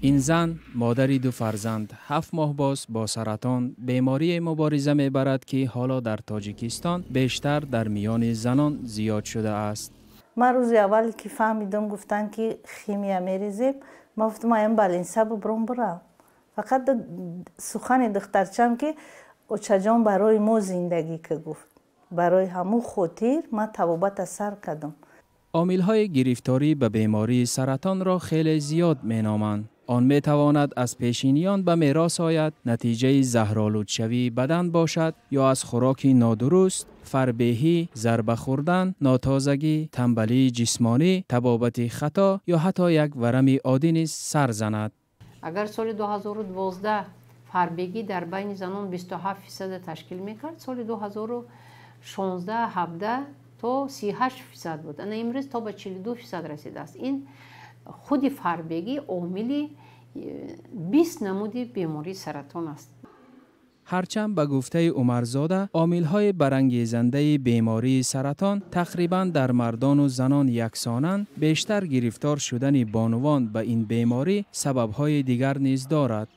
Ин зан, модари ду фарзанд, 7 моҳ боз бо саратон, беморие мубориза мебарад, ки ҳоло дар Тоҷикистон бештар дар миёни занон зиёд шудааст. Ман рӯзи аввале ки фаҳмидам, гуфтанд, ки химия мерезем, ман гуфтам, аям балинса бубром бурам. Фақат сухани духтарчам, ки очаҷон, барои мо зиндагӣ ка, гуфт, барои ҳамун хотир ман табобата сар кардам. Омилҳои гирифторӣ ба бемории саратонро хеле зиёд меноманд. Он метавонад аз пешиниён ба мерос ояд, натиҷаи заҳролудшавии бадан бошад ё аз хӯроки нодуруст, фарбеҳӣ, зарба хӯрдан, нотозагӣ, тамбалии ҷисмонӣ, табобати хато ё ҳатто як варами оддӣ низ сар занад. Агар соли 2012 фарбегӣ дар байни занон 27 фисада ташкил мекард, соли 2016 17 то 38% буд, ана имрӯз то ба 42% расидааст. Ин худи фарбегӣ омили 20 намуди бемории саратон аст. Ҳарчанд ба гуфтаи Умарзода, омилҳои барангезандаи бемории саратон тақрибан дар мардону занон яксонанд, бештар гирифтор шудани бонувон ба ин беморӣ сабабҳои дигар низ дорад.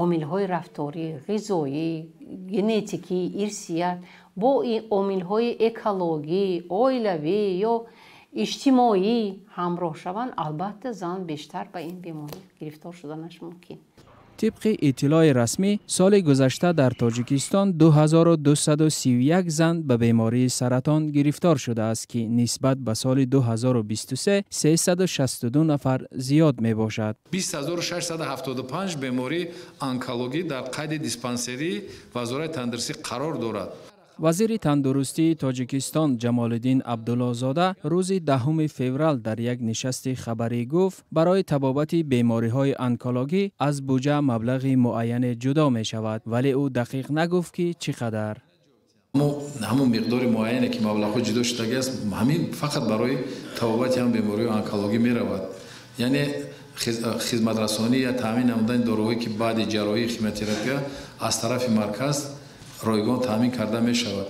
Омилҳои рафторӣ, ғизоӣ, генетикӣ, ирсият, бо омилҳои экологӣ, оилавӣ ё иҷтимоӣ ҳамроҳ шаванд, албатта, зан бештар ба ин беморӣ гирифтор шуданаш мумкин. Тибқи иттилои расмӣ, соли гузашта дар Тоҷикистон 2231 зан ба бемории саратон гирифтор шудааст, ки нисбат ба соли 2023 362 нафар зиёд мебошад. 20675 бемории онкологӣ дар қайди диспансерии Вазорати тандурустӣ қарор дорад. Вазири тандурустии Тоҷикистон Ҷамолиддин Абдуллозода рӯзи 10 феврал дар як нишасти хабарӣ гуфт, барои табобати бемориҳои онкологӣ аз буҷа маблағи муайяне ҷудо мешавад, вале ӯ дақиқ нагуфт, ки чӣ қадар. Мо ҳамон миқдори муайяне, ки маблағҳо ҷудо шудагӣ аст, ҳамин фақат барои табобати ҳам бемориҳои онкологӣ меравад, яъне хизматрасонӣ я таъмин намудани доруҳое, ки баъди ҷарроҳии химиотерапия аз тарафи марказ ройгон таъмин карда мешавад.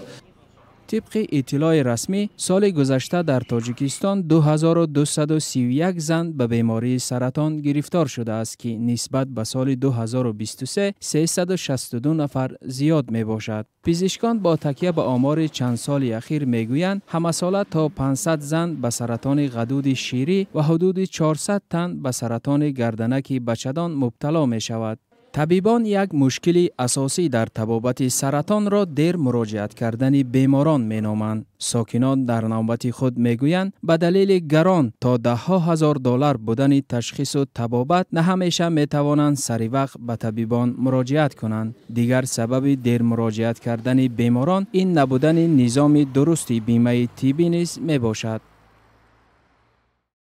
Тибқи иттилои расмӣ, соли гузашта дар Тоҷикистон 2231 зан ба бемории саратон гирифтор шудааст, ки нисбат ба соли 2023 362 нафар зиёд мебошад. Пизишкон бо такя ба омори чанд соли ахир мегӯянд, ҳамасола то 500 зан ба саратони ғадуди ширӣ ва ҳудуди 400 тан ба саратони гарданаки бачадон мубтало мешавад. Табибон як мушкили асосӣ дар табобати саратонро дер муроҷиат кардани беморон меноманд. Сокинон дар навбати худ мегӯянд, ба далели гарон, то даҳҳо ҳазор доллар будани ташхису табобат, на ҳамеша метавонанд сари вақт ба табибон муроҷиат кунанд. Дигар сабаби дер муроҷиат кардани беморон ин набудани низоми дурусти бимаи тиббӣ низ мебошад.